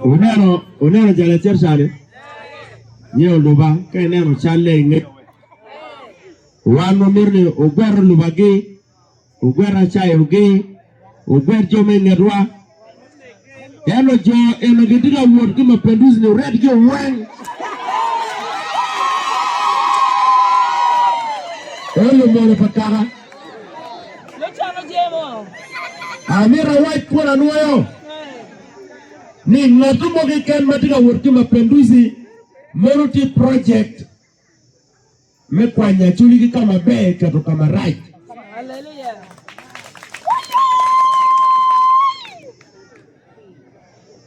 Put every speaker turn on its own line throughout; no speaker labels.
Wuneno, wuneno jal acel cani? Nye oluba, ka ineno calle i nge. Wan wamito ni wugwet olubagi, wugwet acayogi, wugwet jo me i ngetwa. Ento jo eno gitye ka wot ki mapinduzi ni wuretgi weng. En lumone pa kaka. Amito awac kun anwoyo ni ngat mo keken ma tye ka wot ki mapinduzi meno tye project me kwanyo acholi ki ka maber keto ka marac.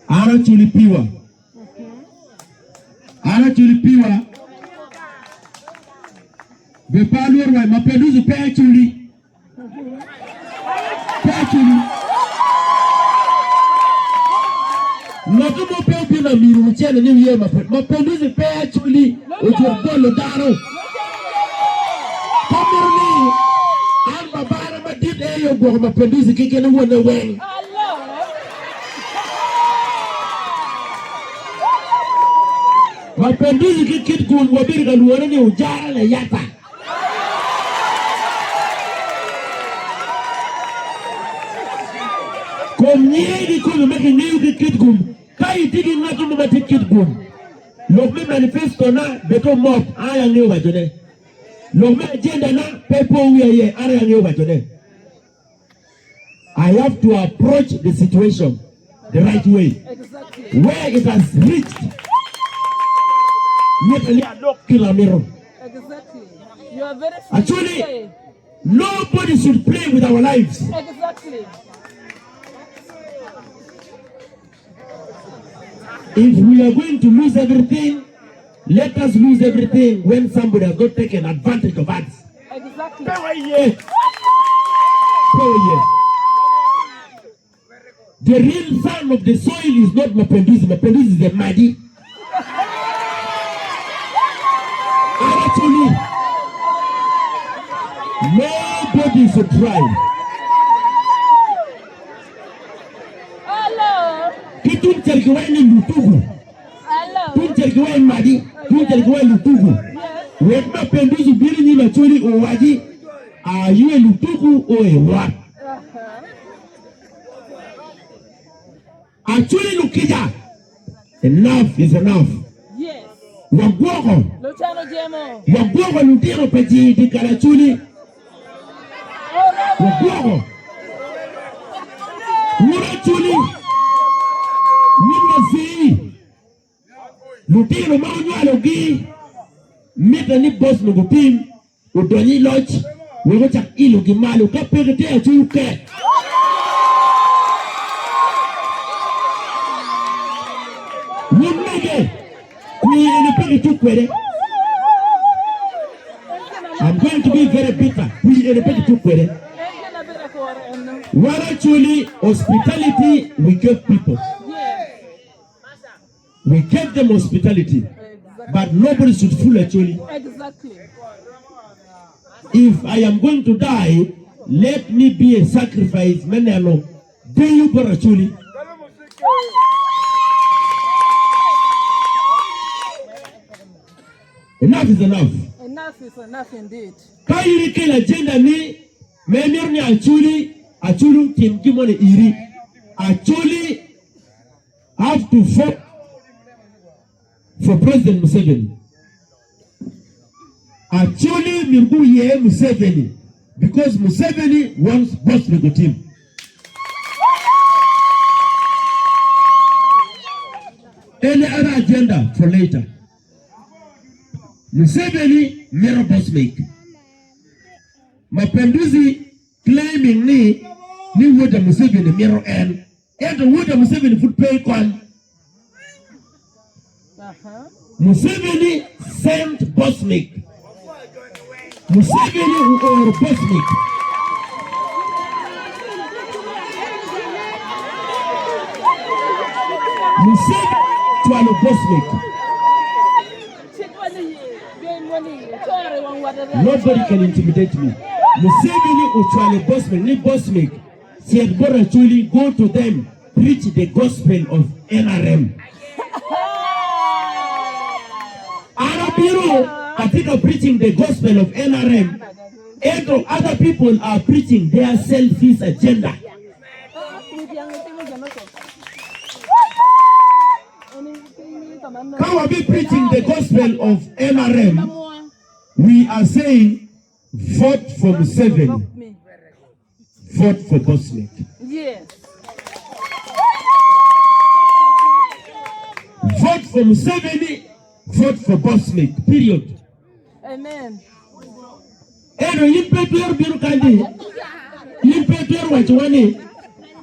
An acholi piwa. An acholi piwa. Be pe alwor wa ma pe ducu pe acholi. Pe acholi. Ngat mo pe obino amiro mucele ni wiye ma pe ma pe ducu pe acholi ojuk bolo dano. Pe mito ni an babana madit aye ogwoko ma pe ducu keken wonne weng. Mapinduzi ki Kitgum wabedo ka lwore ni Ujara Layata. Kom nyinge kikome ma kingeyo ki Kitgum. Ka itye ki ngat mo ma tye Kitgum, lok me manifesto na bed omok, an aye angeyo wacone. Lok me agenda na pe po wiya iye, an aye angeyo wacone. I have to approach the situation the right way where it has reached mitte ni alok gin amito. Actually, nobody should play with our lives. If we are going to lose everything, let us lose everything when somebody has not taken advantage of us. Pe waye. Pe waye. The real son of the soil is not Mapenduzi. Mapenduzi is a Madi. Actually, nobody should try. Ki tung cel giwaco ni lutuku, tung cel giwaco ni madi, tung cel giwaco ni lutuku. Wek Mapenduzi obin i nyim Acholi owaci, Are you a lutuku or a what? Acholi lukica, enough is enough. Wagwoko, wagwoko lutino pa jii i dyekal Acholi. Wagwoko. Wun Acholi, wun wazii, lutino ma wunywalogi mitte ni boss nongo otim odony i loc wek ocak ilogi malo ka peke te Acholi oket. Wun mege, kwir eni pe kituk kwede. I'm going to be very bitter. Kwir eni pe kituk kwede. Wan Acholi hospitality we gave people. We gave them hospitality. But nobody should fool Acholi. If I am going to die, let me be a sacrifice me neno deyo bot Acholi. Enough is enough.
Enough is enough indeed.
Ka in ikelo agenda ni me imito ni Acholi, Acholi otim gin moni iri, Acholi have to vote for President Museveni. Acholi myero guyer Museveni because Museveni wants Bosmic otim. Any other agenda for later. Museveni mito Bosmic. Mapenduzi claiming ni ni Woda Museveni mito en. Ento Woda Museveni pud pe i kom. Museveni sent Bosmic. Museveni ooro Bosmic. Museveni cwalo Bosmic. Nobody can intimidate me. Museveni ocwalo Bosmic ni Bosmic cit bot Acholi go to them preach the gospel of NRM. An abino atye ka preaching the gospel of NRM ento other people are preaching their selfish agenda. Ka wabi preaching the gospel of NRM, we are saying vote for Museveni, vote for Bosmic.
Yes.
Vote for Museveni, vote for Bosmic, period.
Amen.
Ento in pe itwero bino kany ni in pe itwero wacowa ni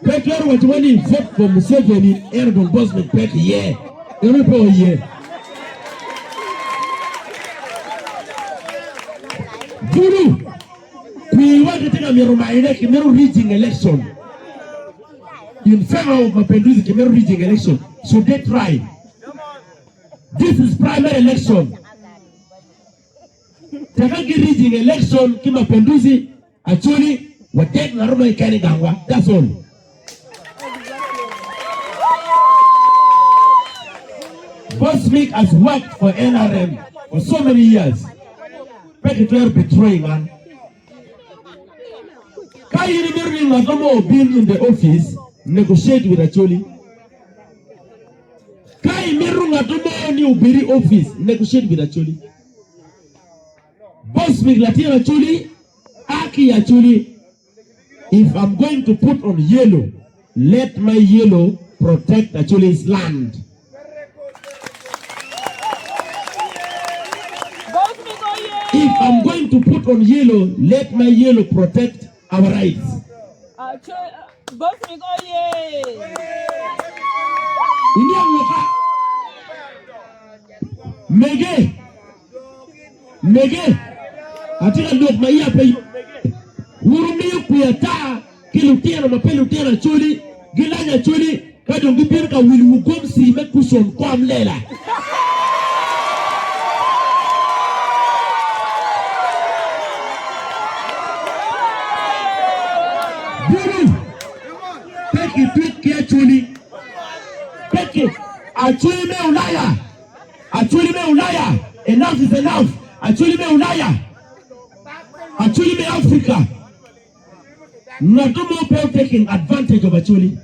pe itwero wacowa ni vote for Museveni ento dong Bosmic pe ki iye. Eno pe oye. Bulu kwiwa kitye ka mito mayone kimito rigging election in favor of Mapinduzi kimito rigging election should they try this is primary election Teka gi rigging election ki Mapinduzi Acholi wadek ngat mo keken i gangwa that's all. Bosmic has worked for NRM for so many years. Pe kitwero betraying an. Ka in imito ni ngat mo obin in the office, negotiate with Acholi. Ka imito ngat mo ni obed i office, negotiate with Acholi. Bosmic latin Acholi a ki i Acholi if I'm going to put on yellow let my yellow protect Acholi's land.
Bosmic oye!
If I'm going to put on yellow let my yellow protect our rights.
Bosmic oye!
Iniang woka mege. Mege, atye ka lok ma iya pe yom mege. Wun wumiyo kwir ata ki lutino ma pe lutino Acholi, gilanyo Acholi ka dong gibino ka wilowu gomci me kucon kom lela. Bulu, pe kitwek ki Acholi, pe ki Acholi me Ulaya. Acholi me Ulaya, enough is enough. Acholi me Ulaya, Acholi me Africa, ngat mo pe taking advantage of Acholi.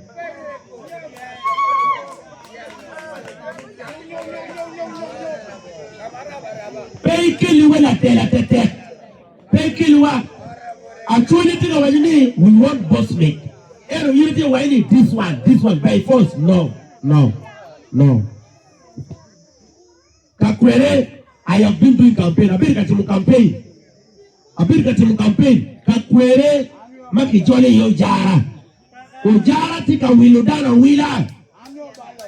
Pe ikeliwa latela tetek, pe ikeliwa Acholi tye ka waco ni we want Bosmic, ento in itye ka waco ni this one, this one by force. No, no, no. Ka kwede, I have been doing campaign, abedo ka timo campaign, abedo ka timo campaign ka kwede ma kijolo iye ojara. Ojara tye ka wilo dano awila,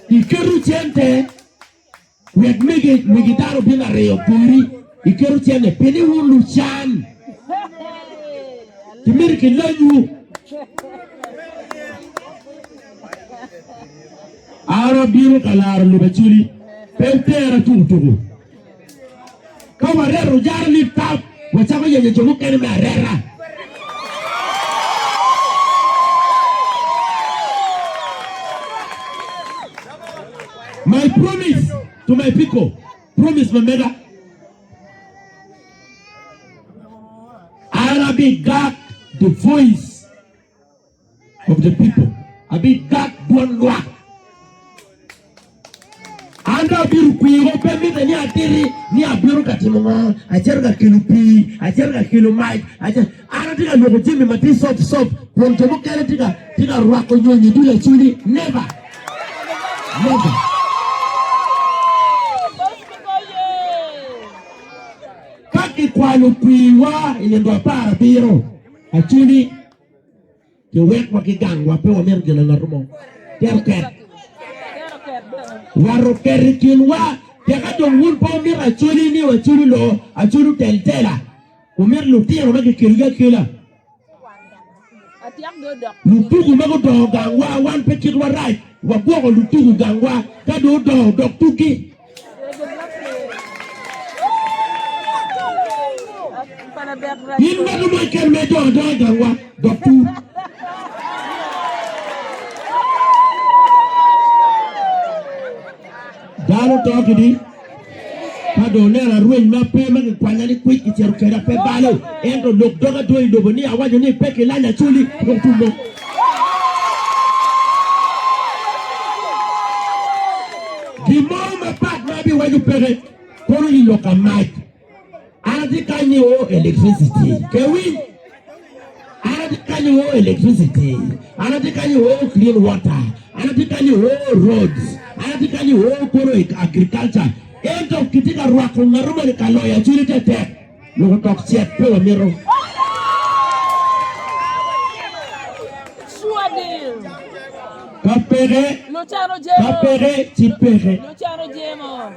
iketo cente wek mege megi dano obin ariyo pori, iketo cente pien wun lucan, kimito kilonywu. An abino ka laro lobo Acholi, pe wutera tuku tuku. Ka wareto ojara ni tap, wacako yenyo jo mukene me areta. My promise to my people, promise ma mega, an abigak the voice of the people abigak dwon lwak. An dong abiro kwiro, pe mitte ni atiti ni abino ka timo ngo, acito ka kelo pii, acito ka kelo mac, acito an atye ka lwoko jami ma tye soft soft kun jo mukene tye ka tye ka rwako nyonyo i dul acoli. Never! Never! Ka kikwalo kwiwa i nino 17 acoli, Kiwekwa ki gangwa, pe wamito gin angat mo. Tero ket. Wato ket i kinwa, teka dong wun pe wumito acoli ni wacolu loo, acolu tel tela. Wumito lutino ma kikelogi akela. Lutuku ma gudongo gangwa, wan pe kitwa rac, wagwoko lutuku gangwa, ka dong odongo dok tuki. In ngat mo keken ma idongo adonga i gangwa, dok tur. Dano to kidi ka dong oneno arweny ma pe ma kikwanya ni kwic kicito kweda pe balo ento lok doga dong i lobo ni awaco ni pe kilany acoli dong tum mo. Gin mo mapat ma abiwaco peke kono ni lok amac. An atye kany ni o electricity. Ke winy. An atye kany ni o electricity. An atye kany ni o clean water. An atye kany ni o roads. An atye kany ni o kono agriculture. Ento kitye ka rwako ngato moni ka loyo acwili tetek. Loko tok cet pe wamito.
Sure deal.
Ka peke,
Lucan
ka
ojemo.
peke ci peke.
Lucan ojemo.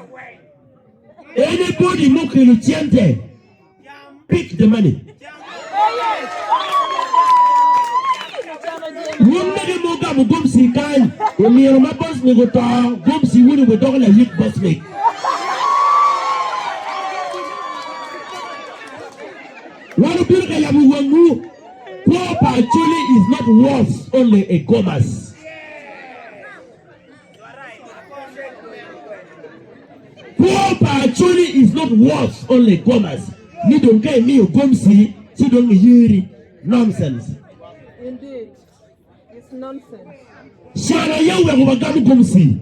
Anybody mukelo cente, pick the money. Wun mege ma ogamo gomci kany, omyero ma Bosmic oto, gomci wun wubidoko layik Bosmic. Wan obino ka yabo wangwu, kwo pa Acholi is not worth only a gomas. Kwo pa Acholi is not worth only gomas ni dong ka imiyo gomsi ci dong iyeri. Nonsense.
Indeed. It's nonsense.
Can aye oweko wagamo gomsi.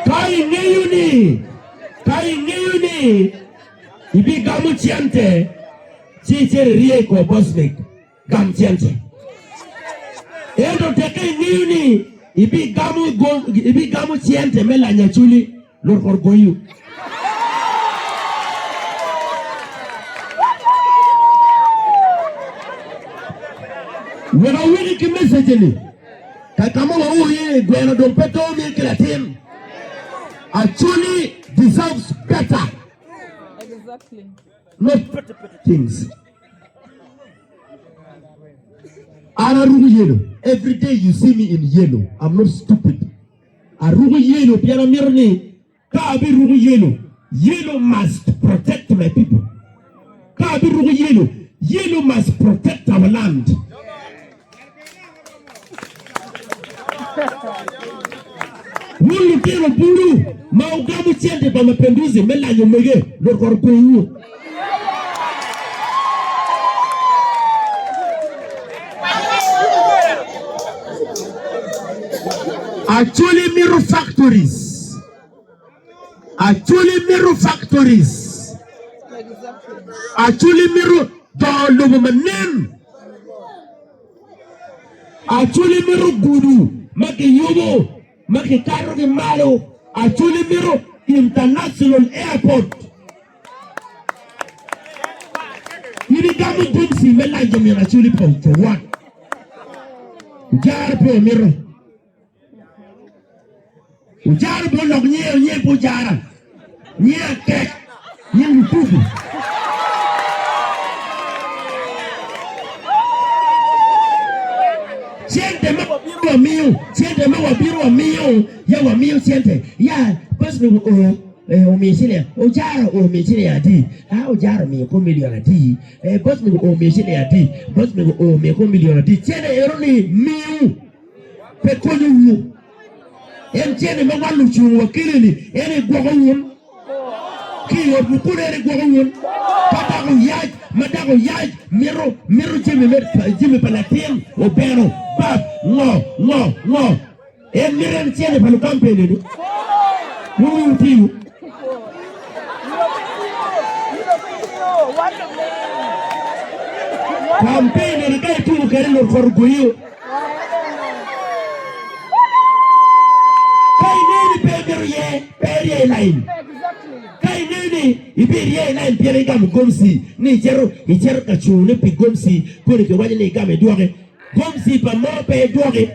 Ka ingeyo ni ka ingeyo ni ibigamo cente ci icito irye i kor bosmic, gam cente. Ento tekke ingeyo ni ibigamo ibigamo cente me lanyo acholi, lut kor goyi. Wek aweki ki message ni ka ka ma wao iye gweno dong pe to mir ki latin. Acholi deserves better.
Exactly.
Not petty petty things. An aruko yellow. Every day you see me in yellow. I'm not stupid. Aruko yellow pien amito ni ka abiruko yellow, yellow must protect my people. Ka abiruko yellow, yellow must protect our land. Wun lutino bulu ma wugamo cente pa Mapinduzi me lanyo omege, Rwot kor ogwewu. Acholi mito factories. Acholi mito factories. Acholi mito dongo lobo manen. Acholi mito gudu ma kiyubo ma kikato ki malo. Acholi mito international airport. In igamo gomci me lanyo min Acholi for what? Ojara pe omito. Ojara pe olok nyinge, nyinge pe ojara. Nyinge akek, nying lutuku. Cente ma wabino wamiyo, cente ma wabino wamiyo, ya wamiyo cente. Ya, pastor o eh, omiyo ciling, ojara omiyo ciling adi? Ah, ojara omiyo ko milion adi? Eh, boss mego omiyo ciling adi? Boss mego omiyo ko milion adi? Cente ero ni miu. Pe konyowu. En cente ma wan lucungo wakele-ni, en aye gwoko wun. Ki i otwu kunu en aye gwoko wun. Ka dako oyac, ma dako oyac mito, mito jami me, jami pa latin, obeno, bap, ngo, ngo, ngo. En mito en cente pa lukampeni-ni. Wun wiwu otiwu. Kampen eni ka ituko kwede lutkot ogoyi. Ka ingeyo ni pe imito ye, pe irye i lain. Ka ingeyo ni ibirye i lain pien igamo gomci ni icito icito ka cungone pi gomci koni kiwaco ni igamo idwoki. Gomci pa mo pe idwoki.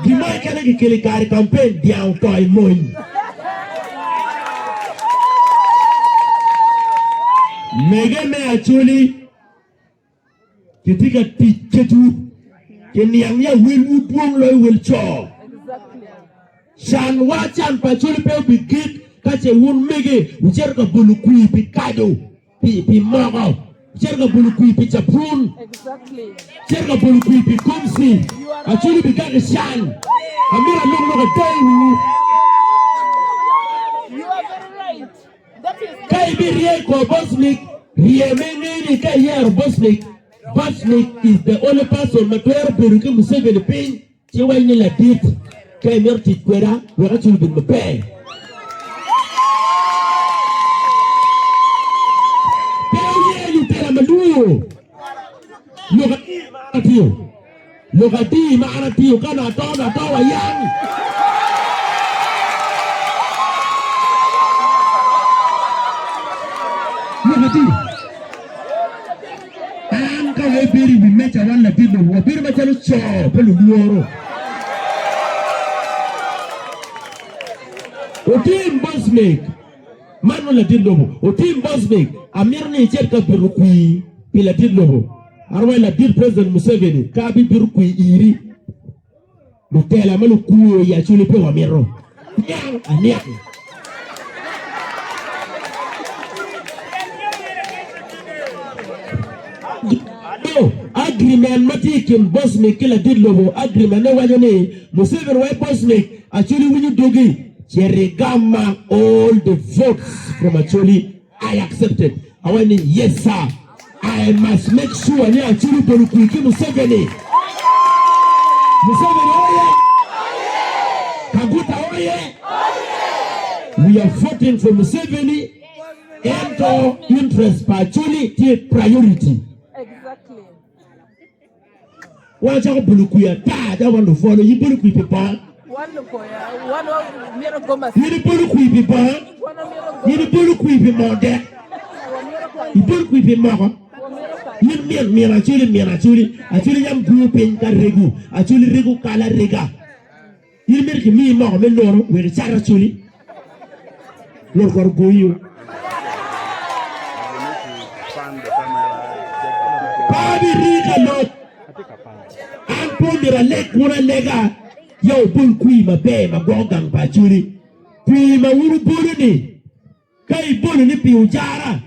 Gin mo keken kikelo i kare kampen dyang oto i mony. Mege me Acholi. Kitye ka tic kwedwu. Kiniang ni awilwu dwong loyo wil co. Can wa can pa Acholi pe obigik ka ce wun mege wucito ka bolo kwir pi kado, pi moko, wucito ka bolo kwir pi capun, wucito ka bolo kwir pi komci. Acholi bigak i can. Amito alok lok ada i wiwu. Ka ibirye i kor Bosmic, rye me nge ni ka iyero Bosmic, Bosmic is the only person ma twero bedo ki Museveni piny ci weny ni ladit ka imito tic kweda wek acul obed maber. Pe wuye lutela ma lwor lok atir ma an atiyo, lok atir ma an atiyo ka nongo ato nongo ato wa yang. Lok atir. An ka wabedo i wi meja wan ladit lobo, wabedo macalo co pa lulworo. Otim Bosmic, man nongo ladit lobo. Otim Bosmic, amito ni icit ka bito kwir pi ladit lobo. Otherwise ladit President Museveni ka abibito kwir iri. Lutela ma lukwo i Acholi pe wamito. Niang aniang. Agreement ma tye i kin Bosmic ki ladit lobo, agreement ne waco ni Museveni wai Bosmic, Acholi winyo dogi, cit igama all the votes from Acholi, I accepted. Awaco ni yes sir, I must make sure ni Acholi obolo kwir ki Museveni. Museveni oye! Kaguta oye! We are voting for Museveni ento interest pa Acholi tye priority.
Exactly.
Wan wacako bolo kwir ata calo wan lupwolo, in ibolo kwir pi bongo.
Wan lupoya, wan wamito gomasi.
In ibolo kwir pi bongo,
Wan wamito
in
gomasi.
ibolo kwir pi moo dek,
Wamito kal.
ibolo kwir pi moko.
Wamito kal.
In min min Acholi min Acholi, Acholi yam guo piny ka rego, Acholi rego kal arega. In imito kimiyi moko me nono wek icat Acholi? Rwot kono ogoyi. Pe abiri ka lok. An pe omyero aleg kun alega ya wubol kwir maber ma gwoko gang pa Acholi. Kwir ma wun wubolo-ni, ka ibolo ni pi ojara,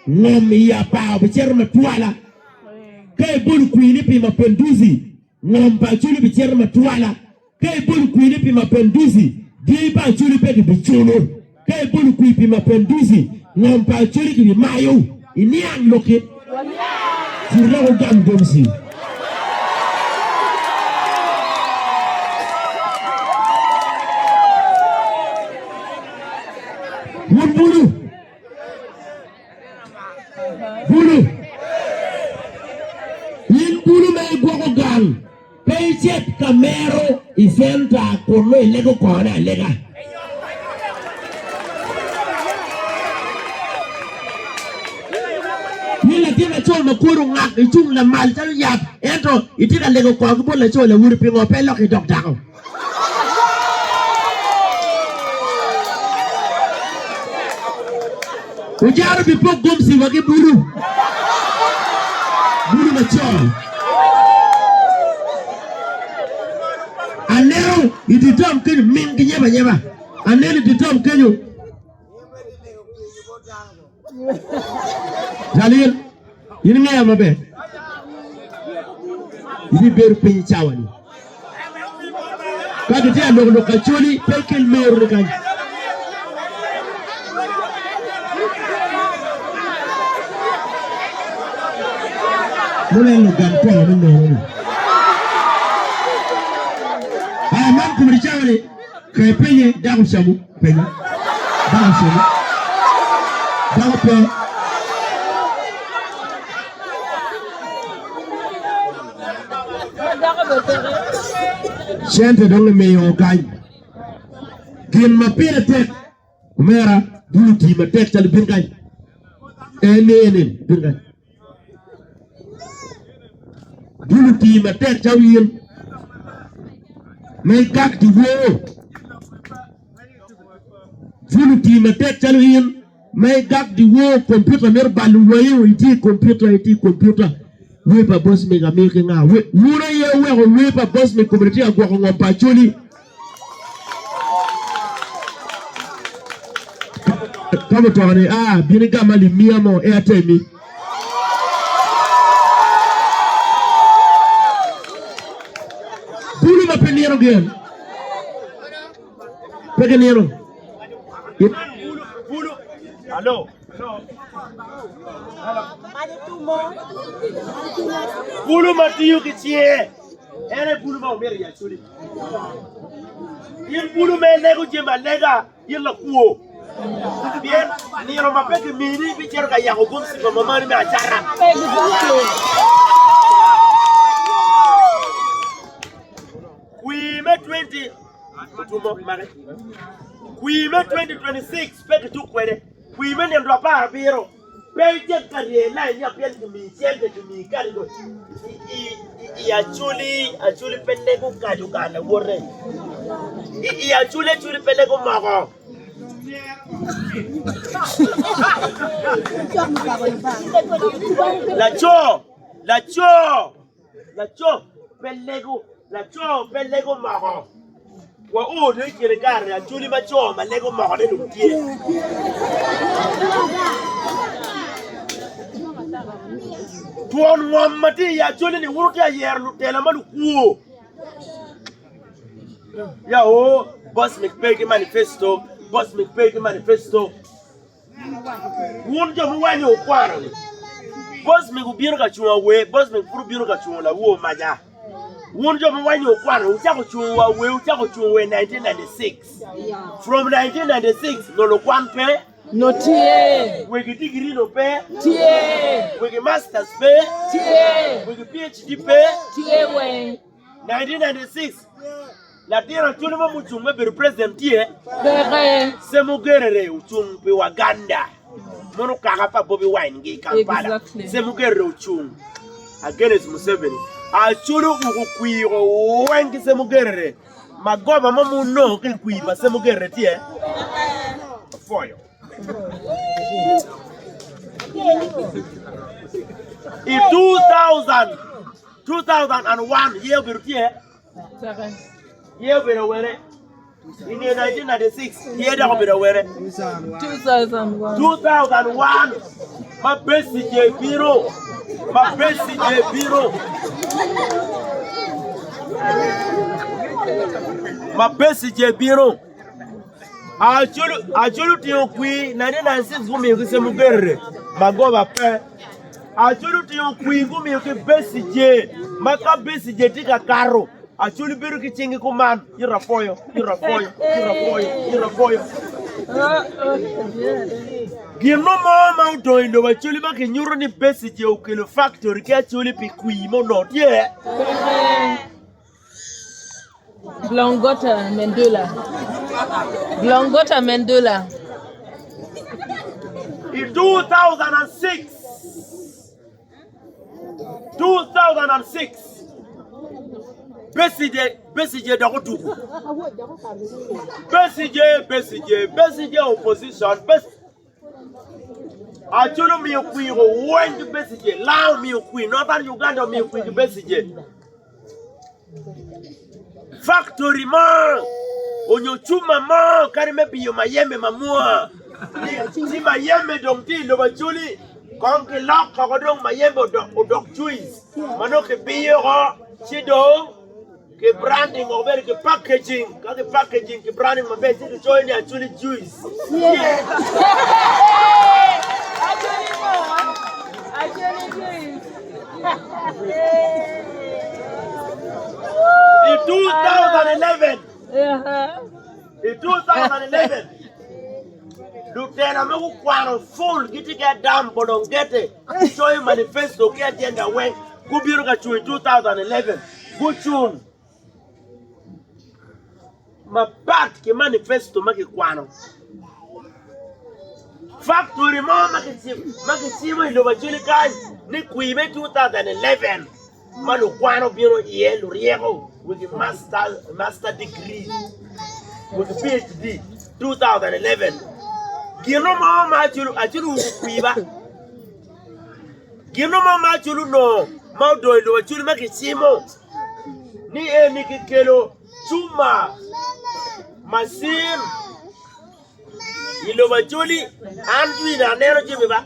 ngom i apar obicito matwala. Ka ibolo kwir ni pi mapenduzi, Ngom pa Acholi bicito matwala. Ka ibolo kwini pi mapenduzi, dyangi pa Acholi pe gibiculo. Ka ibolo kwi pi mapenduzi, ngom pa Acholi kibimayo. Iniang lokki? Pud dok wugam gomci. Wun bulu! Bulu, in bulu ma igwoko gang, pe icit ka mero i centa kun nongo ilego kone alega. In latin laco ma kori ongak icung lamal calo yat ento itye ka lego kor ki bot laco lawoti pingo pe ilok idok dako? Ojaro pi pok gomci wa ki bulu, bulu macol. Aneno i dye tam kenyo ming ki nyeba nyeba. Aneno i dye tam kenyo. Jalil, in ingeya maber. Ibibedo piny i cawa-ni. Ka kitye ka loko lok Acholi, pe ikel mero-ni kany. Muneno lugam kongo me nono-ni. Aya man kome i cawa-ni, ka ipenye dako camu. Penyo. Dako cene. Dako pe. Cente dong imiyo kany. Gin ma pire tek, omera, bulu tii matek calo bin kany. En eni, bin kany. Bulu tii matek calo in. Ma igak diwor. Pul oti matek calo in ma igak dyewor kompiuta mito balo wangi itye i kompiuta itye i kompiuta. Wer pa Bosmic amiyo ki nga? Wun aye wuweko wer pa Bosmic kome tye ka gwoko ngom pa Acholi. Ka mutoka ni a bin igam alip miya mo e atemi. Bulu ma pe nino gin. Pe ginino.
Bulu, alo. Bulu ma tiyo ki cinge en aye bulu ma omyero i Acholi. In bulu ma ilego jami alega in lakwo pien nino ma pe kimini ibicito ka yako gomci pa mamani me acata. Kwir me 20 otumo make. Kwir me 2026 pe kituk kwede. Kwir me nino 17 pe icit ka rye lain ya pien gimiyi cente gimiyi kadi do i Acholi Acholi pe lego kaco kar lawote i Acholi Acholi pe lego moko. Laco laco Laco pe lego, laco pe lego moko. Wa oo dong i kine kare acholi ma co ma lego moko ne dong tye. Twon ngom ma tye i acholi ni wun wutye ka yero lutela ma lukwo. Ya oo, Bosmic pe ki manifesto, Bosmic pe ki manifesto. Wun jo muwanyo wukwano-ni, Bosmic obino ka cungo awer, Bosmic pud obino ka cungo lawor maca. Wun jo muwanyo wukwano, wucako cungo wa wer, wucako cungo wer 1996. From 1996 nongo lukwan pe,
No tye.
wegi digiri no pe,
Tye.
wegi masters pe,
Tye.
wegi PhD pe.
Tye weng.
1996 Latin Acholi mo mucung me bedo president tye?
Peke.
Ssemogerere ocung pi Waganda mono kaka pa Bobi Wine gi i Kampala.
Exactly.
Ssemogerere ocung against Museveni. Acholi ouko kwir weng ki Ssemogerere. Magoba mo munongo ki i kwir pa Ssemogerere tye? Apwoyo. I 2000, 2001 ye obedo tye? Ye obedo awene i nge 1996 ye dok obedo awene 2001 ma Besigye bino ma Besigye bino ma Besigye bino Acholi otingo kwir 1996 gumiyo ki Ssemugerere magoba pe Acholi otingo kwir gumiyo ki Besigye ma ka Besigye tye ka kato Acholi bedo ki cingi kuman ito apwoyo ito apwoyo ito apwoyo ito apwoyo Gin mo ma odong i lobo Acholi ma kinyuto ni Besigye okelo factory ki Acholi pi kwir ma onongo tye.
Glongota Mendula. Glongota Mendula.
In 2006, 2006, Besigye, Besigye dok otuku. Besigye, Besigye, Besigye opposition, Bes Acholi omiyo kwir oweny ki Besigye, Lango omiyo kwir, Northern Uganda omiyo kwir ki Besigye. Faktori mo onyo cuma mo kadi me biyo mayembe mamwa ci mayembe dong tye i lobo Acholi kong kilok oko dong mayembe odok juice ma nongo kibiyo oko ci dong ki branding oko bene ki packaging ka ki packaging ki branding maber ci kicoyo ni Acholi juice.
Acholi mo, Acholi juice.
I 2011, i 2011, lutela ma gukwano full gitye ki Adam Bolongete gicoyo manifesto ki agenda weng gubino ka cung i 2011 gucung mapat ki manifesto ma kikwano. Factory mo ma kicimo i lobo Acholi kany ni kwir me 2011 ma lukwan obino iye luryeko wegi master degree wegi PhD 2011 gino mo ma Acholi Acholi okwir ba gino mo ma Acholi onongo. ma odong i lobo Acholi ma kicimo ni eni kikelo cuma macin i lobo Acholi an jwina aneno jami ba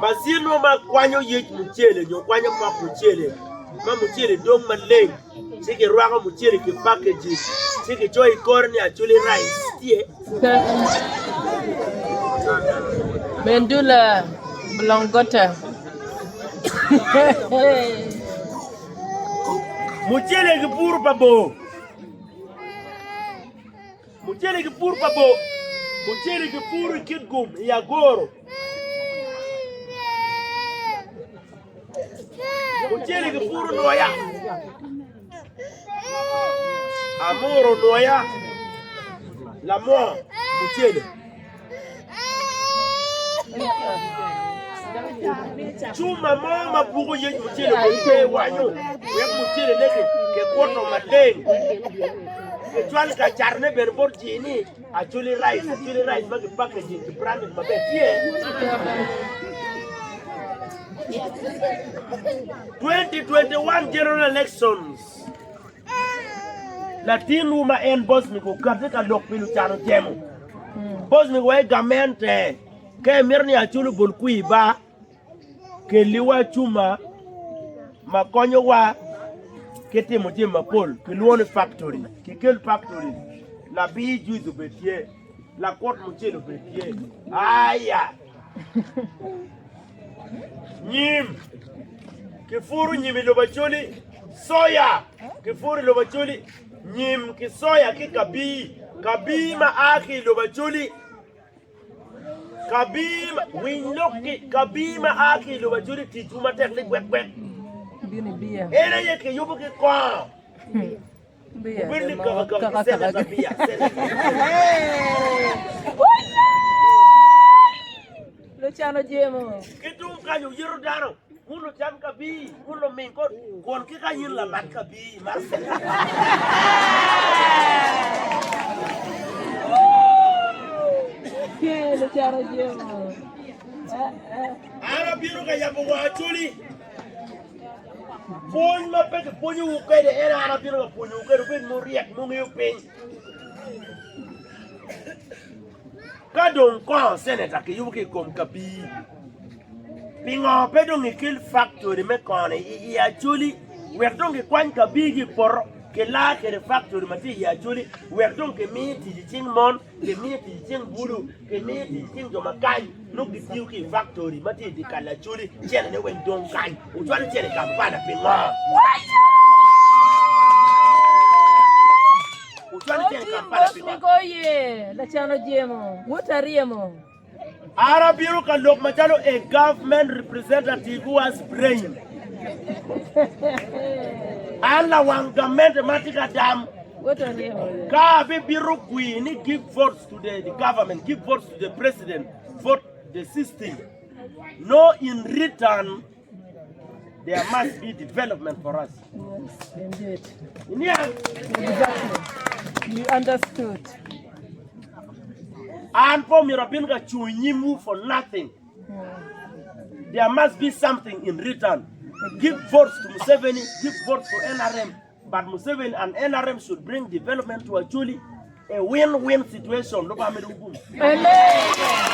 macin mo ma kwanyo yec mucele nyo kwanyo pok mucele ma mucele dong maleng ci kirwako mucele ki pakeji ci kicoyo i kore ni Acholi rice tye.
Mendula Blongota.
Mucele ki puro pa bor. Mucele ki puro pa bor. Mucele ki puro i Kitgum i Agoro. Mucele ki puro nwoya. Amuro nwoya lamwo mucele. Cuma mo ma buko yec mucele kun pe wanyo wek mucele ne kikuto maleng kicwal ka catone bene bot ji ni Acholi rice, Acholi rice ma ki packaging ki branded maber tye. 2021 general elections latinwu ma en Bosmic okati ka lok pi lucan ojemo. Bosmic wa i gamente ka imito ni Acholi obol kwir ba Kelliwa cuma ma konyowa ki timo jami mapol kilwongo ni faktori. Kikel faktori, labir juice obed tye, lakut mucele obed tye. Aya! Nyim, kipuro nyim i lobo Acholi, soya kipuro i lobo Acholi, nyim ki soya ki kabir, kabir ma a ki i lobo Acholi. Winy lok-ki, Kabir ma a ki i lobo Acholi ticwu matek ligwekgwek. En aye kiyubo ki kongo. Wubedo ni kakakaka ki seneta biya. Ki tung kany wuyito dano, wun lucam kabir, wun luming kor, kun ki kany in lamat kabir mar seneta. An abino ka yabo wang Acholi. Pwony ma pe kipwonyowu kwede en an abino ka pwonyowu kwede wubed muryek mungeyo piny. Ka dong kongo seneta kiyubo ki i kom kabir, pingo pe dong ikel faktori me kono i Acholi wek dong kikwany kabir ki i poto kilar kwede faktori ma tye i Acholi wek dong kimi tic i cing mon, kimi tic i cing bulu, kimi tic i cing jo ma kany nongo gitiyo ki i faktori ma tye i dye kal Acholi cenene weng dong kany ocwalo cene i Kampala pingo? An abino ka lok macalo a government representative who has brain. An lawang gamente ma tye ka dam. Ka abibito kwir ni give votes to the government, give votes to the president, vote the system. No in return There must be development for us.
Yes, indeed.
Iniang.
Exactly. You understood.
An po myero abin ka cung i nyimwu for nothing. There must be something in return. Give votes to Museveni, give votes to NRM, but Museveni and NRM should bring development to Acholi, a win-win situation. Lubanga medo gum.
Amen.